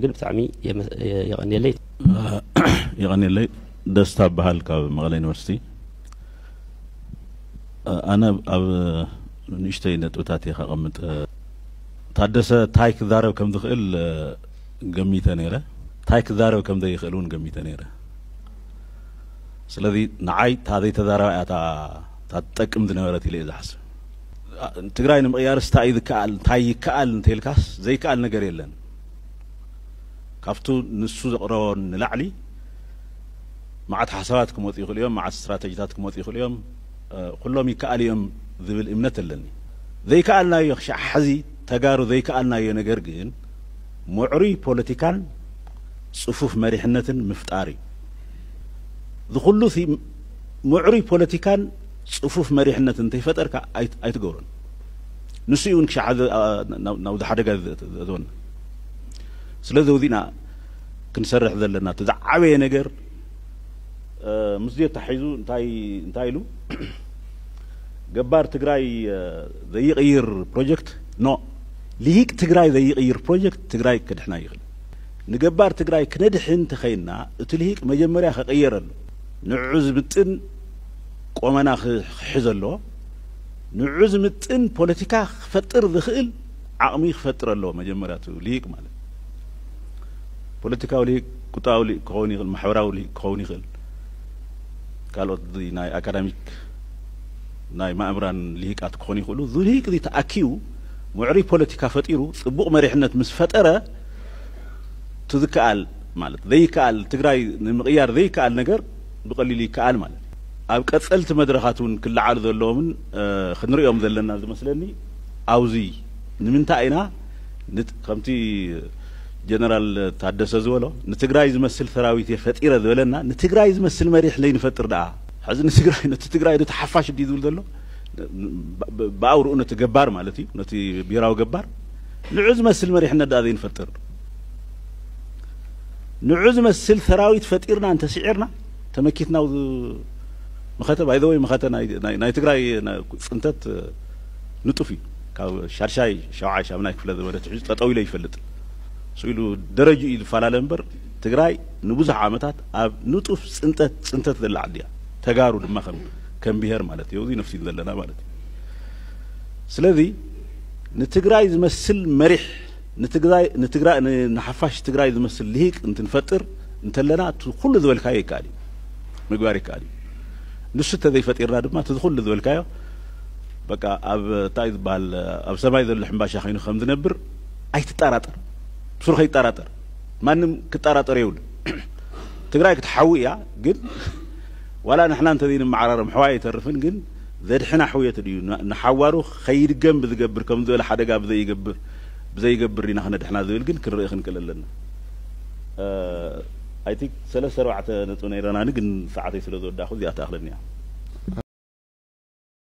ግን ብጣዕሚ የመ- የቐንየለይ። የቐንየለይ። ደስታ በሃል ካብ መቐለ ዩኒቨርሲቲ። ኣነ ኣብ ንእሽተይ ነጥብታት እየ ከቐምጥ። ታደሰ ታይ ክዛረብ ከም ዝኽእል ገሚተ ነይረ፣ ታይ ክዛረብ ከም ዘይኽእል እውን ገሚተ ነይረ። ስለዚ ንዓይ እታ ዘይተዛረባ እያ እታ እታ ትጠቅም ዝነበረት ኢለ እየ ዝሓስብ። ትግራይ ንምቕያርስ እንታይ እዩ ዝከኣል፣ እንታይ ይከኣል እንተይልካስ ዘይከኣል ነገር የለን። ካብቱ ንሱ ዘቕረቦ ንላዕሊ መዓት ሓሳባት ክመፁ ይኽእሉ እዮም፣ መዓት ስትራተጂታት ክመፁ ይኽእሉ እዮም። ኩሎም ይከኣል እዮም ዝብል እምነት ኣለኒ። ዘይከኣልናዮ ክሻዕ ሓዚ ተጋሩ ዘይከኣልናዮ ነገር ግን ምዕሩይ ፖለቲካን ፅፉፍ መሪሕነትን ምፍጣር እዩ። ዝኹሉ ምዕሩይ ፖለቲካን ፅፉፍ መሪሕነት እንተይፈጠርካ ኣይትገብሮን። ንሱ እውን ክሻዕ ናብዚ ሓደጋ ዘእትወና። ስለዚ ውዚና ክንሰርሕ ዘለና እቲ ዝዓበየ ነገር ምስዚ ተታሒዙ እንታይ እንታይ ኢሉ ገባር ትግራይ ዘይቕይር ፕሮጀክት ኖ፣ ልሂቅ ትግራይ ዘይቕይር ፕሮጀክት ትግራይ ክድሕና ይኽእል። ንገባር ትግራይ ክነድሕን እንተኸይንና እቲ ልሂቅ መጀመርያ ከቐየር ኣሎ። ንዑ ዝምጥን ቆመና ክሕዝ ኣለዎ። ንዑ ዝምጥን ፖለቲካ ክፈጥር ዝኽእል ዓቕሚ ክፈጥር ኣለዎ። መጀመርያ እቲ ልሂቅ ማለት ፖለቲካዊ ልሂቅ፣ ቁጠባዊ ልሂቅ ክኸውን ይኽእል፣ ማሕበራዊ ልሂቅ ክኸውን ይኽእል፣ ካልኦት ናይ ኣካዳሚክ ናይ ማእምራን ልሂቃት ክኾኑ ይኽእሉ። እዚ ልሂቅ እዚ ተኣኪቡ ምዕሩይ ፖለቲካ ፈጢሩ ፅቡቕ መሪሕነት ምስ ፈጠረ እቲ ዝከኣል ማለት ዘይከኣል ትግራይ ንምቕያር ዘይከኣል ነገር ብቐሊሉ ይከኣል ማለት እዩ። ኣብ ቀፀልቲ መድረኻት እውን ክለዓሉ ዘለዎምን ክንሪኦም ዘለና ዝመስለኒ ኣብዚ ንምንታይ ኢና ከምቲ ጀነራል ታደሰ ዝበሎ ንትግራይ ዝመስል ሰራዊት እየ ፈጢረ ዝበለና ንትግራይ ዝመስል መሪሕ ለይንፈጥር ደኣ ሕዚ ንትግራይ ነቲ ትግራይ ነቲ ሓፋሽ እንዲ ዝብል ዘሎ ብኣውርኡ ነቲ ገባር ማለት እዩ ነቲ ብሄራዊ ገባር ንዑ ዝመስል መሪሕነት ደኣ ዘይንፈጥር ንዑ ዝመስል ሰራዊት ፈጢርና እንተስዒርና ተመኪትና መኸተ ባይዘወይ መኸተ ናይ ትግራይ ፅንተት ንጡፍ እዩ። ካብ ሻድሻይ ሸብዓይ ሻምናይ ክፍለ ዘመነ ትሕዙ ጠጠው ኢለ ይፈልጥ። ስኢሉ ደረጅ እዩ ዝፈላለ እምበር ትግራይ ንብዙሕ ዓመታት ኣብ ንጡፍ ፅንተት ፅንተት ዘላ ዓዲ እያ። ተጋሩ ድማ ከም ከም ብሄር ማለት እዩ። እዚ ነፍሲ ዘለና ማለት እዩ። ስለዚ ንትግራይ ዝመስል መሪሕ ንትግራይ ንትግራይ ንሓፋሽ ትግራይ ዝመስል ልሂቅ እንትንፈጥር እንተለና እቲ ኩሉ ዝበልካዮ ይከኣል እዩ ምግባር ይከኣል እዩ። ንሱ እንተዘይፈጢርና ድማ እቲ ኩሉ ዝበልካዮ በቃ ኣብ እንታይ ዝበሃል ኣብ ሰማይ ዘሎ ሕምባሻ ኮይኑ ከም ዝነብር ኣይትጠራጠር። ብሱሩ ከይጠራጠር ማንም ክጠራጠር የብሉ። ትግራይ ክትሓዊ እያ ግን ዋላ ንሕና እንተዘይንመዓራረም ሕዋ ኣይተርፍን ግን ዘድሕና ሕውየት ድዩ ንሓዋሩ ከይድገም ብዝገብር ከም ዝበለ ሓደጋ ብዘይገብር ብዘይገብር ኢና ክነድሕና ዝብል ግን ክንርኢ ክንክእል ኣለና። ኣይ ቲንክ ሰለስተ ኣርባዕተ ነጥቢ ነይረናኒ ግን ሰዓተይ ስለ ዝወዳእኩ እዚኣ ትኣኽለኒ እያ።